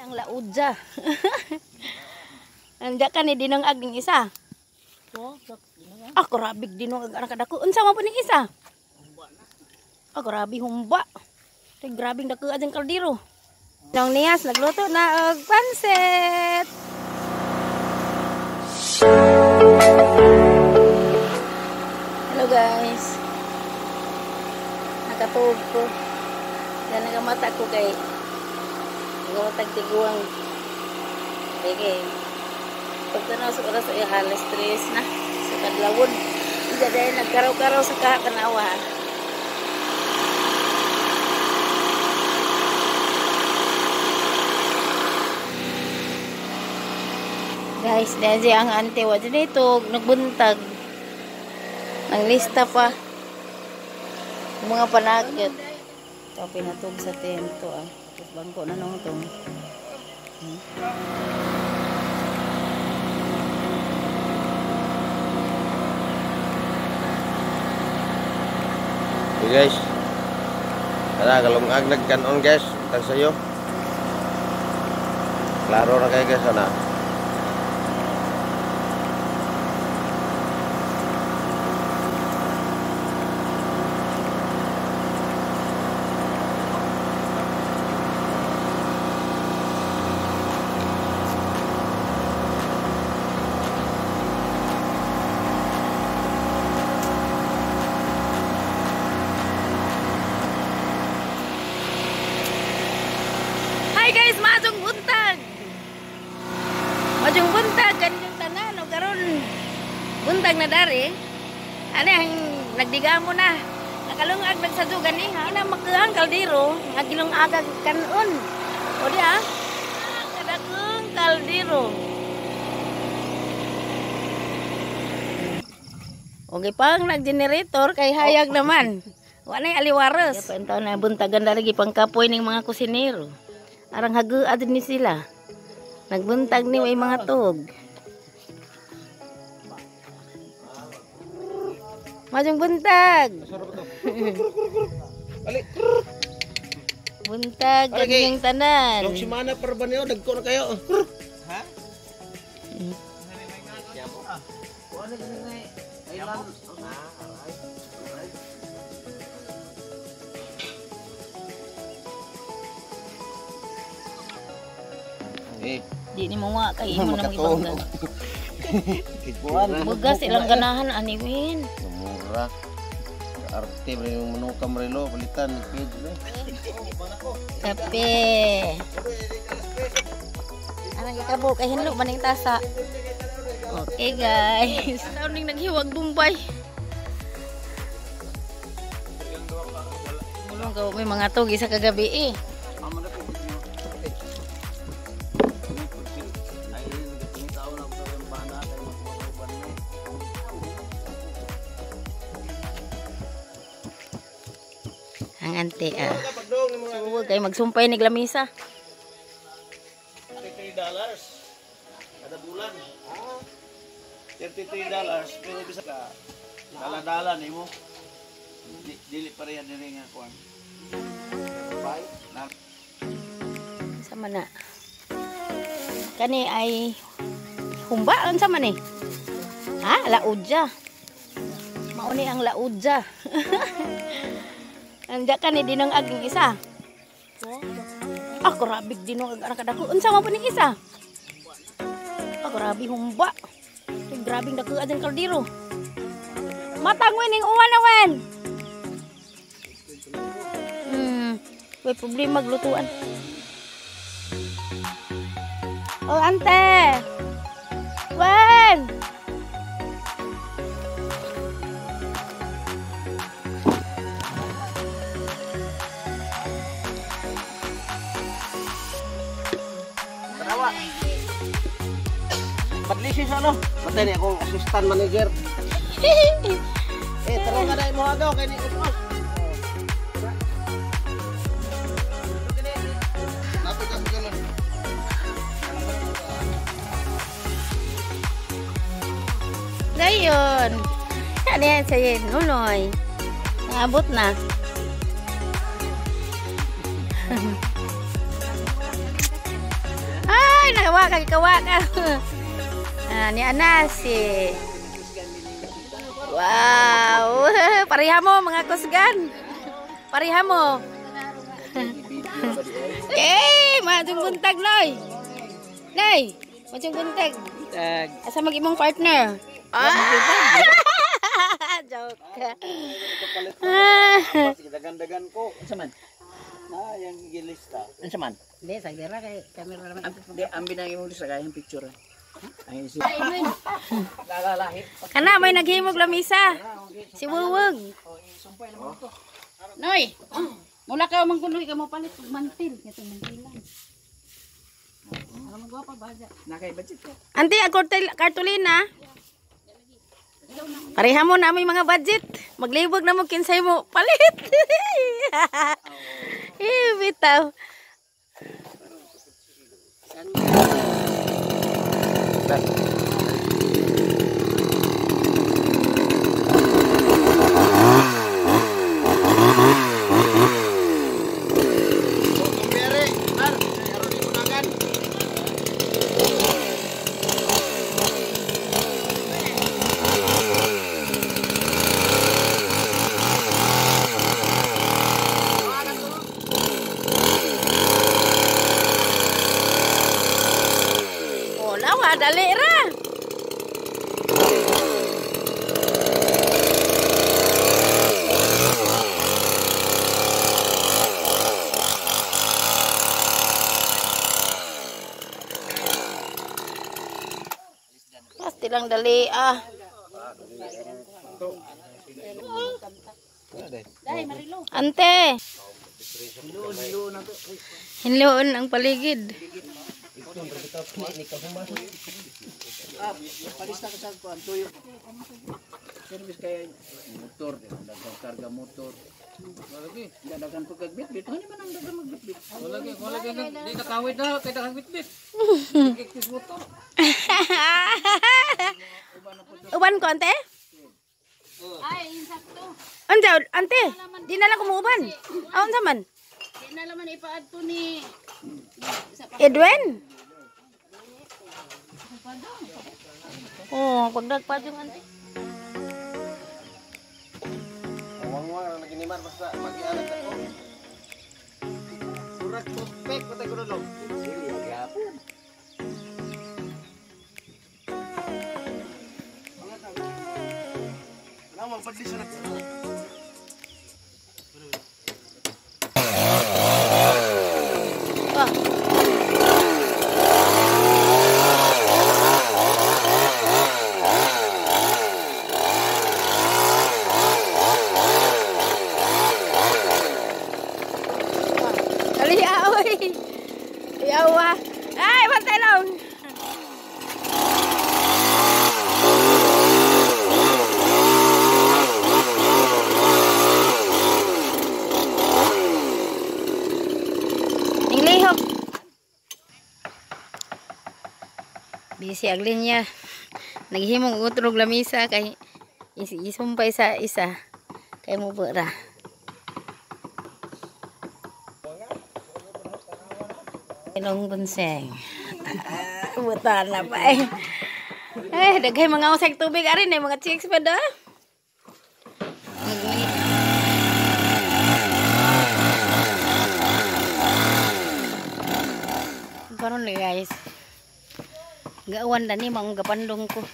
Ang laudja. Anja ka ni dinong aging isa. Ah, grabe dinong ag anak dako. Unsa man po ning isa? Ah, grabe humba. Tay grabing dako ajang kaldero. Nong niyas nagluto na og pansit. Hello guys. Nakatuog ko. Yan nagamata ko kay nagamatag tiguang. Sige. Pagtanaw sa oras ay halos 3 na sa kadlawon. Hindi dahil nagkaraw-karaw sa kakanawa. Guys, dahil ang ante wa dito nagbuntag. Naglista pa. Mga panakit. Ito pinatog sa tento ah. Tapos bangko na nung itong. Okay guys. Tara, galungag nagkanon guys. Tag sayo. Klaro na kayo guys ana. Hi guys, maayong buntag. Maayong buntag kanyang tanan og karon buntag na dari. Ani ang nagdigamo na. Nakalungag nagsadyo gani ha. Ina makuhang kaldero, nga gilungagag kanon. O di ha? Kadakong kaldero. Okay pang nag-generator kay hayag naman. Wa nay aliwaros. Pa intaw na buntagan dari gipangkapoy ning mga kusinero. Arang haguad ni sila. Nagbuntag ni may mga tug. Maayong buntag. Buntag kanyang tanan. Dog simana para ba niyo dagko na kayo. Ha? Eh, Di ni mo wa kay imo na makatuon. magibangga. Bugas ilang ganahan aniwin. Mura. Arte ba yung manuka marilo palitan page ba? Kape. Anang ikabo kay hinlo man ning tasa. Okay guys. Taon ning naghiwag Bombay. Mulong ka may mga tugi sa kagabi eh. Ang ante ah. Suwag kay magsumpay ni lamisa. $33 kada bulan. Ah. $33 pero bisa ka dala-dala nimo. Dili pareha diri nga kuan. Bye. Sama na. Kani ay humba unsa man eh? Ha, laudja. Mauni ang laudja. Anja ka ni dinong aging isa. Ah, grabe dinong ag anak dako. Unsa man po ning isa? Ah, grabe humba. Ay, grabing dako ajang kaldero. Matangwin ning uwan awan. May problema glutuan. Oh, ante. Wen. Padlisi sa ano? Patay ni akong assistant manager. Eh, tarong ka na imo agaw kay ni Usman. Napit ka sa Dayon. Ano yan sa'yo? Nunoy. Naabot na. Gikawa ka, gikawa ka. Ah, ni Ana si. Wow. Pareha mo mga kusgan. Pareha mo. Eh, maayong buntag, Noy. Nay, maayong buntag. Asa mag imong partner? Ah! Joke. Ah. Dagan-dagan ko. Unsa man? Na yang gilista. Unsa man? Hindi, sa gira kay camera naman. Di ambi na imong lista kay ang picture. Ay si. Kana may naghimog lamisa. Si Wuwog. Noy, mula ka man kuno ka mo palit og mantil, katong mantilan. Alam mo gwapa ba? Nakay budget ka. Ante, ang kartulina. Pareha mo na may mga budget. Maglibog na mo kinsay mo palit. Eh, bitaw. Kumbere, mar, aron imunagan. Oh, lawa, dali ra. Pasti lang dali ah. Ante. Hinloon ang paligid. Palista ka sa kuan tuyo. Service kay motor, daghang karga motor. Wala gi, daghan pagkagbitbit. Ano man ang daghang magbitbit? Wala gi, wala gi di nakawid na kay daghang bitbit. Kikis motor. Uban ko, ante? Ay, insakto. Ante, ante, di na lang kumuuban. Aon sa man? Di na laman ipaadto ni sa Edwin? Oh, pagdagpad yung ante. Wangwang lagi ni Mar basta magialag ako. Murag toothpick patay ko dulong. Wala man padli sa Oh. Dali, oy. Yawa. Ay, bantay lang. Ang lihok. Busy ang linya. Naghimong utrog lamisa kay isumpay sa isa kay mo ra. Ilong bunseng. Buta na pa eh. Eh, daghay mga usag tubig arin eh, mga chicks pa da. Karon ni guys. Gaawan na ni maong gapandong ko.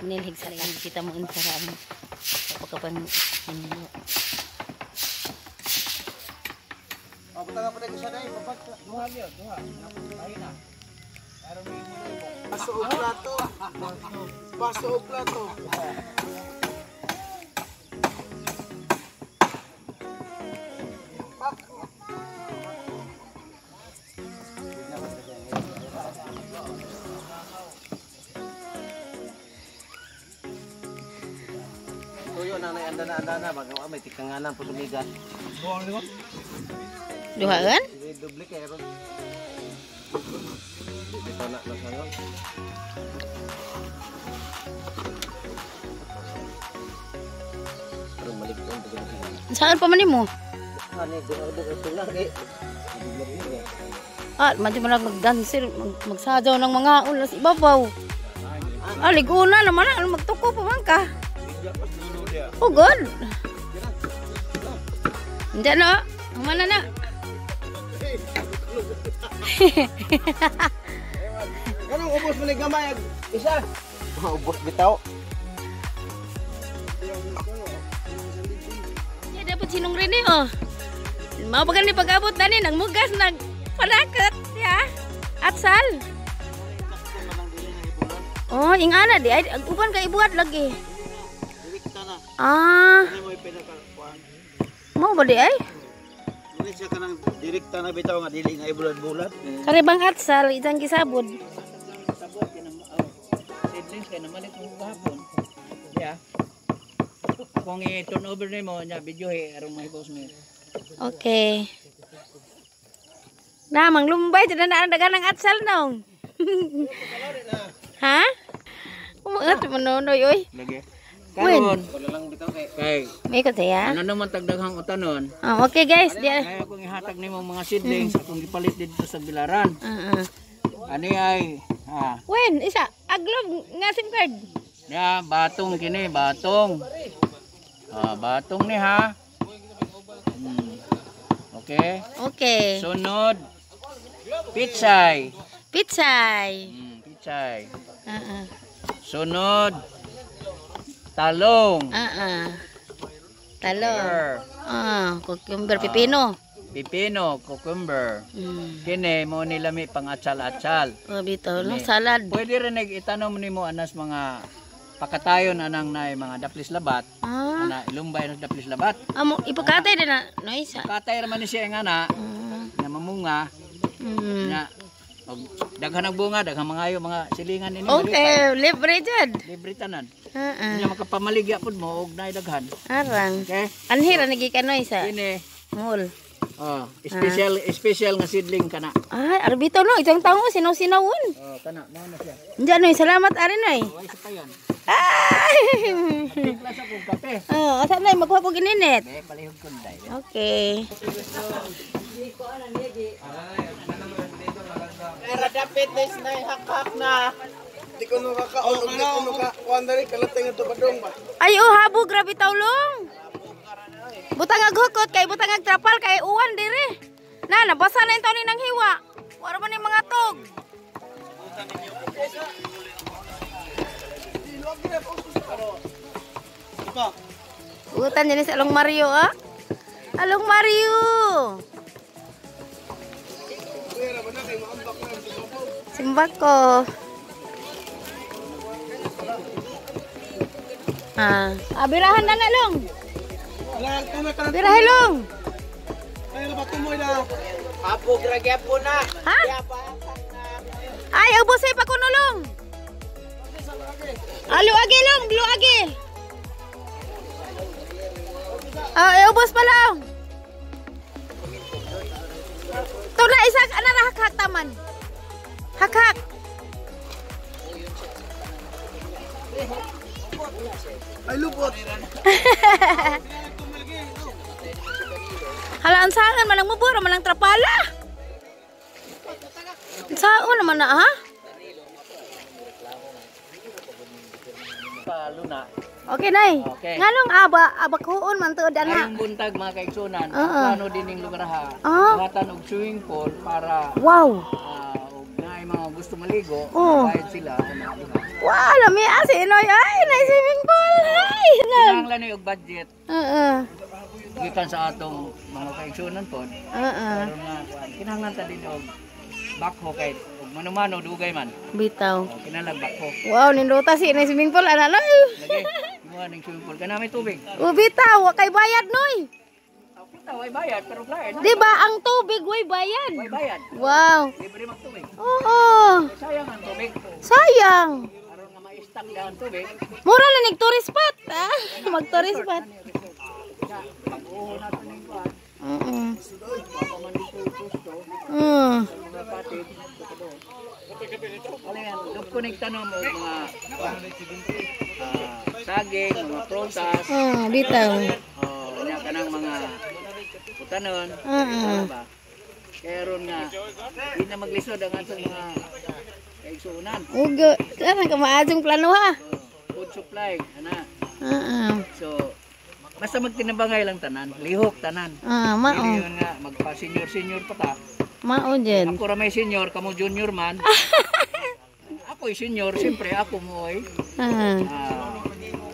Nilhig sa rin kita mo unsara ang pagkapan ninyo. Oh, butang pa ko sa day, babag. Duha niya, duha. Tahi na. Baso og plato. Baso og plato. Tuyo na na anda na anda na bago may tikanganan po sumigat. Duha kan? Doble kay ron. Dito na nasangon. Pero maligton pag Saan pa man nimo? Ani dugay kay. Ah, medyo man magdancer, magsadyaw ng mga ulas ibabaw. Ah, liguna naman na, magtuko pa man ka. Oh, good. Diyan na, humana na. Kanang ubos man gamay isa. Ubos bitaw. Ya dapat sinong rin eh, oh. Mao pa ni pag-abot na ni nagmugas nag panakat ya. Atsal. Oh, ingana di ay ang uban kay ibuhat lagi. Ah. Mao ba di ay? Dili siya kanang direkta na bitaw nga dili nga ibulan-bulan. Kare bang atsal isang gisabod. Sabot kay na seedlings kay namalit mo gahapon. Yeah. Kung i-turn over nimo nya video he aron mahibos mi. Okay. Na manglumbay jud na ang dagan ng atsal nong. Ha? Umagat mo nonoy oy. Lagi. Karon kay May ko ya. ano naman tagdaghang utanon. Oh, okay guys, di. Ay akong ihatag nimo mga seedlings akong gipalit didto sa Bilaran. Ani ay ha. Wen, isa aglob nga SIM card. Ya, batong kini, batong. Ah, batong ni ha. Okay. Okay. Sunod. Pichay. Pitsay. Pichay. Sunod. Talong. Talong. Ah, cucumber, pipino. Pipino, cucumber. Kini mo ni lami pang atsal-atsal. Oh, bitaw no salad. Pwede rin itanom nimo anas mga pakatayon anang naay mga daplis labat. Ah, Ana ilumbay na daplis labat. amo ipakatay din na no isa. Katay ra man ni siya nga na na mamunga na og daghan ang bunga, daghan mangayo mga silingan nini. Okay, libre jud. Libre tanan. Nya makapamaligya pud mo og naay daghan. Arang. Okay? Anhira nagi ka no isa. Kini Mall. oh, special nga seedling kana. Ay, arbito no, isang tawo sinaw-sinawon. Oh, kana mao na siya. Diyan noy, salamat ari noy. Way sa payan. Ay! Timpla sa kong kape. Oh, asa na magkuha ko gininit. Eh, palihog ko dai. Okay. Era dapit is na hakak na. Di ko no kakaon di ko no ka kuan diri kalatay nga tubadong ba. Ay, oh, habo, grabe taulong. Butang ag hukot kay butang ag trapal kay uwan dire. Na, nabasa na yung taon ni ng hiwa. Wala man yung mga tog. Utan din si Along Mario, ah. Along Mario. Simbak ko. Ah, abirahan na na long. Birahe long. Apo gragyapon na. Ha? Ay, ubos ay pakunulong. Ah, luagi long, luagi. Ah, eh, ubos pa lang. Ito na isa, ano na hak-hak taman. Hak-hak. Ay lupot. Hala, ang saan man ang mubura, man ang trapala. Saan naman na, ha? Paluna. Okay, nay. Okay. Nganong abakuon man tuod ana. Ayong buntag mga kaigsunan, Oo. plano din ning lugar ha. Ah. Buhatan og swimming pool para Wow. og naay mga gusto maligo, Oo. bayad sila ana. Wow, lami asi Noy. Ay, nay swimming pool. Ay, nan. Kinahanglan ni og budget Oo. gikan sa atong mga kaigsunan pod. Oo. Karon nga kuan, kinahanglan ta din og bakho kay og mano-mano dugay man. Bitaw. O kinahanglan bakho. Wow, nindota si nay swimming pool ana noy. Lagi mo ning swimming pool kana may tubig. O bitaw, wa kay bayad noy. Kita way bayad pero lain. Di ba ang tubig way bayad? Way bayad. Wow. Libre magtubig. Oo. Sayang ang tubig. Sayang. Aron nga ma-stock na ang tubig. Mura na nig tourist spot. Ah, mag tourist spot. Pag-uho nato ning kuan. Mga kapatid. Wala yan, dugko tanom og mga saging, mga prutas. Bitaw. Oh, nya Kanang mga putanon. Ba? Kaya ron nga di na maglisod ang atong mga kaigsuonan. Ugo, sana ka maadjong plano ha. Food supply ana. Oo. So basta magtinabangay lang tanan, lihok tanan. Ah, mao. Dili yun nga magpa senior-senior pa ta. Mao jud. Ako ra may senior, kamo junior man. Ako'y senior, siyempre ako mo ay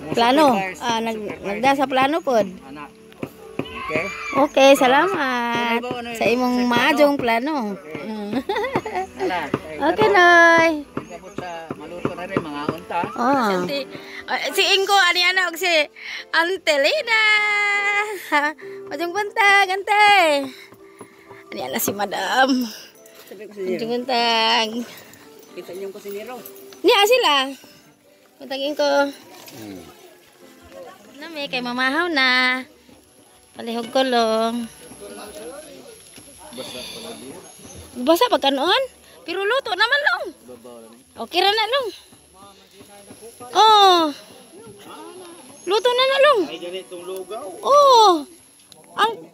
mo Plano. supervise, Ah, supervise. nagda sa plano pod. Ana. Okay? Okay, salamat sa imong maadjong plano. Ala. Okay, Noy. Kapot sa maluto na rin mga unta. Oh. Si Ingo, ani ana og si Antelina. Maadjong buntag, ante. Ani ana si Madam. Maadjong buntag. Kita niyong kusinero. Niya sila. Buntag, Ingo. Nami kay mamahaw na. Palihog ko long. Basa pa kanon? Pero luto naman long. Okay ra na long. Oh. Luto na na long. Ay ganitong lugaw. Oh.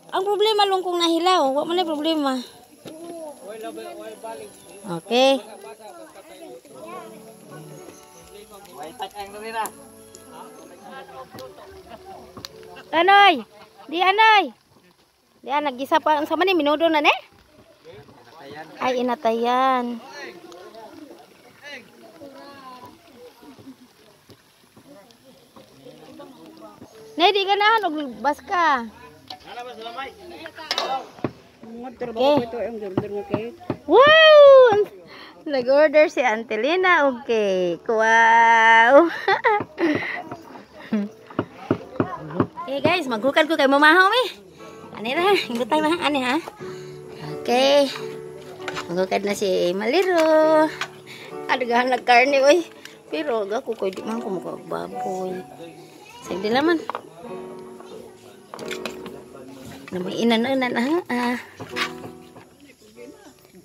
Ang problema long kung nahilaw, wa man na problema. Okay. Anoy, di anoy. Di an nagisa pa ang sama ni minudo na ne? Ay inatayan. Nay di ganahan og bas ka. Okay. Wow! Nag-order si Auntie Lina og cake. Wow! Okay guys, maghukad ko kay mamahaw eh. Ani ra, ingutay ba ani ha? Okay. Maghukad na si Maliro. Adgahan nag karne oy. Pero gako koy di man ko mukha baboy. Sagdi laman. Namay inan-inan ha. Ah.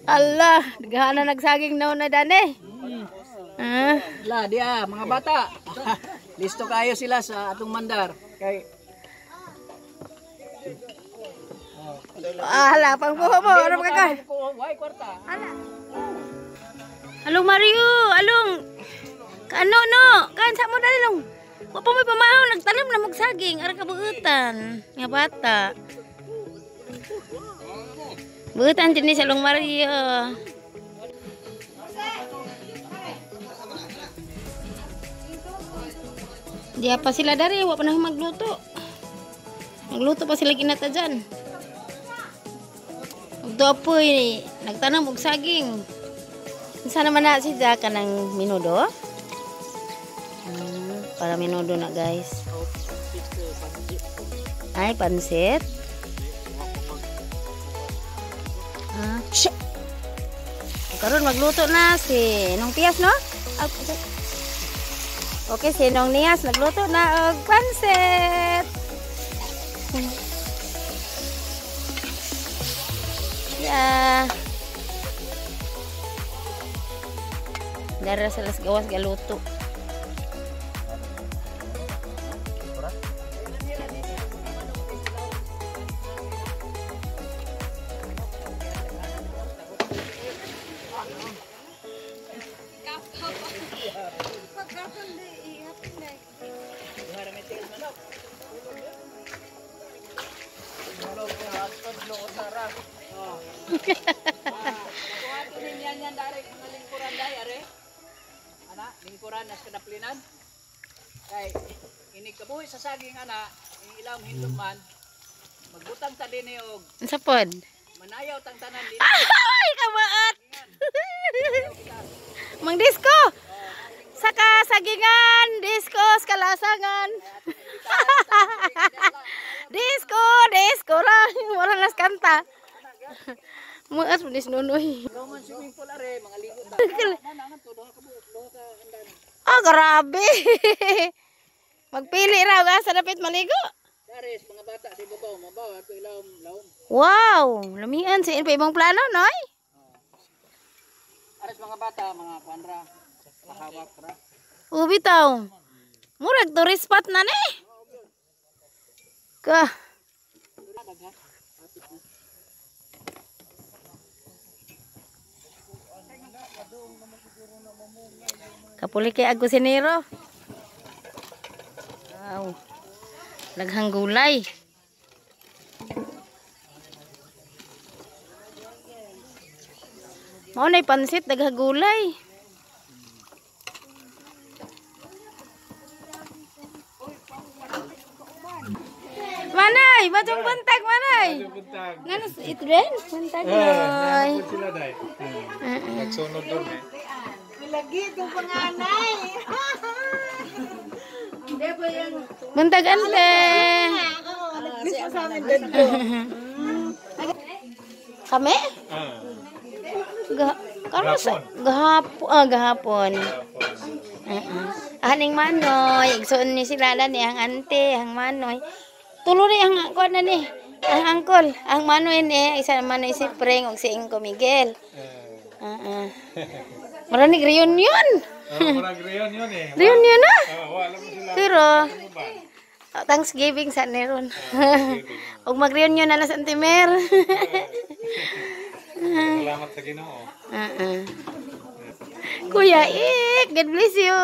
Allah, daghan na nagsaging na na dane. Ah. La, di ah, mga bata. Listo kayo sila sa atong mandar. Kay Ah, hala, pangbuho mo, ano ka ka? Way kwarta. Hala. Along Mario, along. Kaano no? Kan sa mo dali long. Wa pa may pamahaw nagtanim na magsaging ara ka buutan nga bata. Buutan din ni sa Along Mario. Diya pa sila dari, wa pa na magluto. Magluto pa sila ginata dyan. Ugto po eh, nagtanam og saging. Unsa naman na si Jack ng minudo? Para minudo na guys. Ay, pansit. Ah, shh. Karon magluto na si Nong Tias, no? Okay, si Nong Nias nagluto na og pansit. Yeah. Dara sa las gawas galuto. Ana, lingkuran nas kadaplinan. Kay ini kabuhi sa saging ana, ini ilang hindot man. Magbutang ta dinhi og Unsa pod? manayaw tang tanan dinhi. Ay, kamaat. Mang disco. Sa kasagingan, disco sa kalasangan. Disco, disco ra. Wala nas kanta. Muas mo nunoy. Roman swimming pool are, mga ligo ta. Oh, grabe. Magpili ra og asa dapit maligo. Dares mga bata sa ibabaw, mabaw ato ilawom lawom. Wow, lamian sa pa imong plano, noy. Ares mga bata, mga kuan ra, pahawak ra. Ubi taw. Murag tourist spot na ni. Ka. Kapuli kay ag kusinero. Wow. Daghang gulay. Mao nay pansit daghang gulay. Manay, batong buntag manay. Buntag. Ngano ito rin? Buntag noy. Sila dai. Nagsunod doon eh. Buntag ante. Kami? Ah. Karon sa gahapon, gahapon. Aning manoy, igsoon ni sila ni ang ante, ang manoy. Tulo ni ang kuan na ni. Ang angkol, ang manoy ni, isa manoy si Preng ug si Ingko Miguel. Maranig reunion. Oh, murag reunion eh. Reunion na. Oh, wala mo sila. Pero Thanksgiving sa neron. Ug mag-reunion na na sa Antimer. Salamat sa Ginoo. Kuya Ik, God bless you.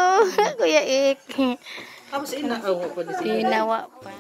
Kuya Ik. Tapos ina awa pa di Inawa pa.